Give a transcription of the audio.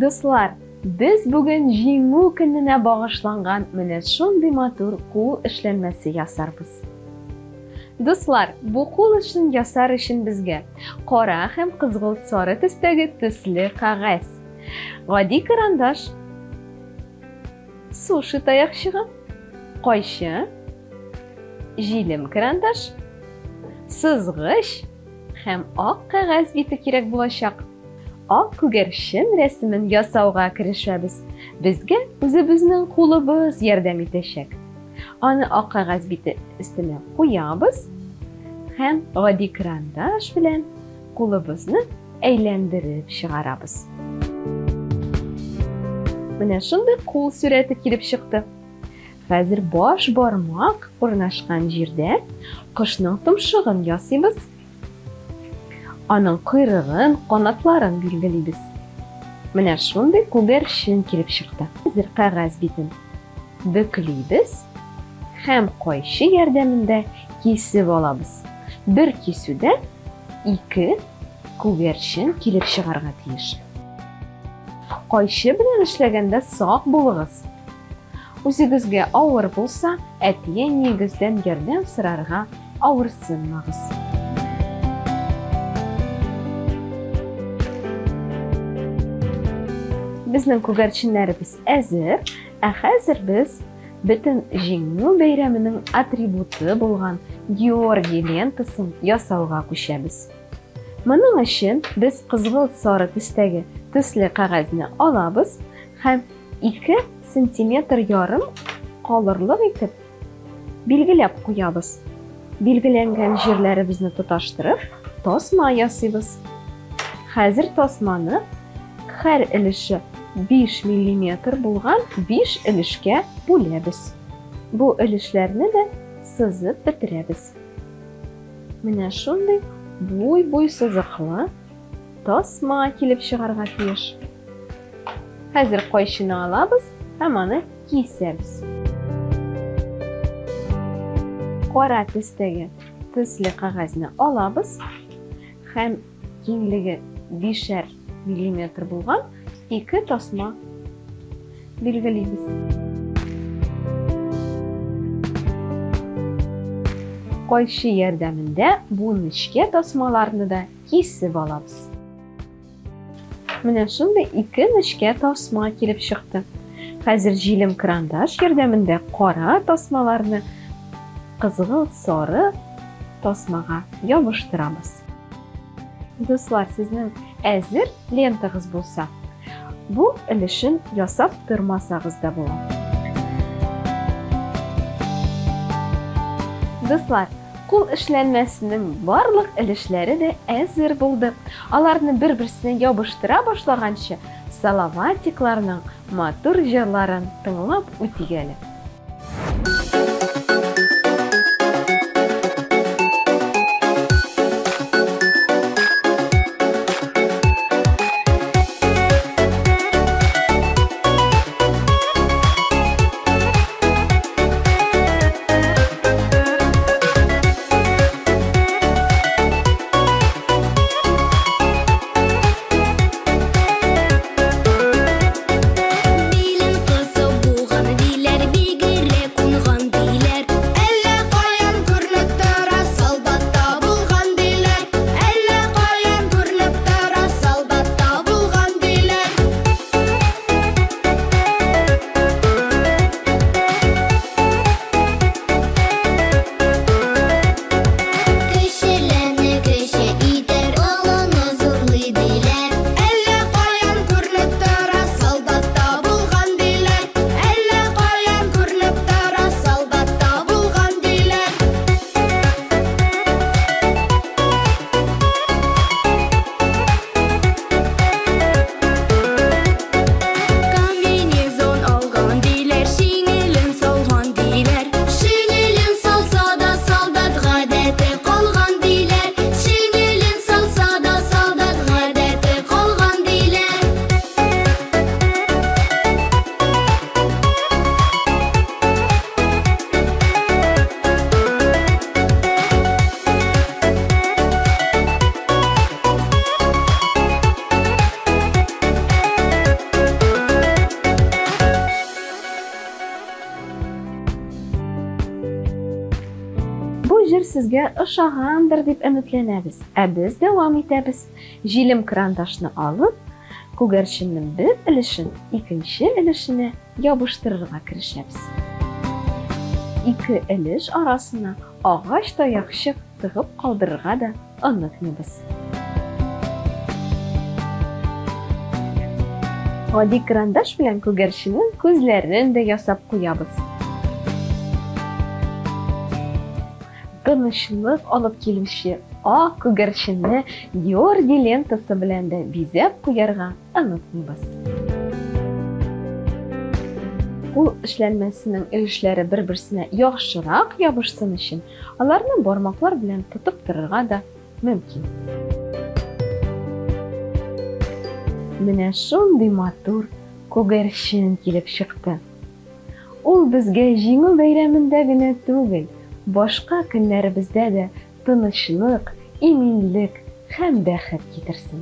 Дуслар, без бүген Җиңү көненә багышланган менә шундый матур кул эшләнмәсе ясарбыз. Дуслар, бу кул эшен ясар өчен безгә кара һәм кызгылт сары төстәге төсле кәгазь, гади карандаш, суши таякчыгы, кайчы, җилем карандаш, сызгыч һәм ак кәгазь бите кирәк булачак. Ак күгәрчен рәсемен ясауга керешәбез. Безгә үзебезнең кулыбыз ярдәм итәчәк. Аны ак кәгазь бите өстенә куябыз һәм гади карандаш белән кулыбызны әйләндереп чыгарабыз. Менә шундый кул сурәте килеп чыкты. Хәзер баш бармак урнашкан җирдә кошның томшыгын ясыйбыз. Аның койрыгын, канатларын билгелибез. Менә шундый күгәрчен килеп чыкты. Хәзер кәгазь битен бөклибез һәм кайчы ярдәмендә кисеп алабыз. Бер кисүдә ике күгәрчен килеп чыгарга тиеш. Кайчы белән эшләгәндә сак булыгыз. Үзегезгә авыр булса, әти-әниегездән ярдәм сорарга авырсынмагыз. Безнең күгәрченнәребез әзер, ә хәзер без бөтен Җиңү бәйрәменең атрибуты булган Георгий лентасын ясауга күчәбез. Моның өчен без кызгылт сары төстәге төсле кәгазьне алабыз һәм 2 сантиметр ярым калырлык итеп билгеләп куябыз. Билгеләнгән җирләребезне тоташтырып, тасма ясыйбыз. Хәзер тасманы һәр өлеше 5 миллиметр булган 5 өлешкә бүләбез. Бу өлешләрне дә сызып бетерәбез. Менә шундый буй-буй сызыклы тасма килеп чыгарга тиеш. Хәзер кайчыны алабыз һәм аны кисәбез. Кара төстәге төсле кәгазьне алабыз һәм киңлеге 5 миллиметр булган ике тасма билгелибез. Кайчы ярдәмендә бу нечкә тасмаларны да кисеп алабыз. Менә шундый ике нечкә тасма килеп чыкты. Хәзер җилем карандаш ярдәмендә кара тасмаларны кызгылт сары тасмага ябыштырабыз. Дуслар, сезнең әзер лентагыз булса, бу өлешен ясап тормасагыз да була. Дуслар, кул эшләнмәсенең барлык өлешләре дә әзер булды. Аларны бер-берсенә ябыштыра башлаганчы, Салаватикларның матур җырларын тыңлап үтик әле. Билен кызыл буган диләр, бигрәк уңган диләр. Бу җыр сезгә ошагандыр дип өметләнәбез. Ә без дәвам итәбез. Җилем карандашны алып, күгәрченнең бер өлешен икенче өлешенә ябыштырырга керешәбез. Ике өлеш арасына агач таякчык тыгып калдырырга да онытмыйбыз. Гади карандаш белән күгәрченнең күзләрен дә ясап куябыз. Тынычлык алып килүче ак күгәрченне Георгий лентасы белән дә бизәп куярга онытмыйбыз. Кул эшләнмәсенең өлешләре бер-берсенә яхшырак ябышсын өчен, аларны бармаклар белән тотып торырга да мөмкин. Менә шундый матур күгәрчен килеп чыкты. Ул безгә Җиңү бәйрәмендә генә түгел, башка көннәребездә дә тынычлык, иминлек һәм бәхет китерсен.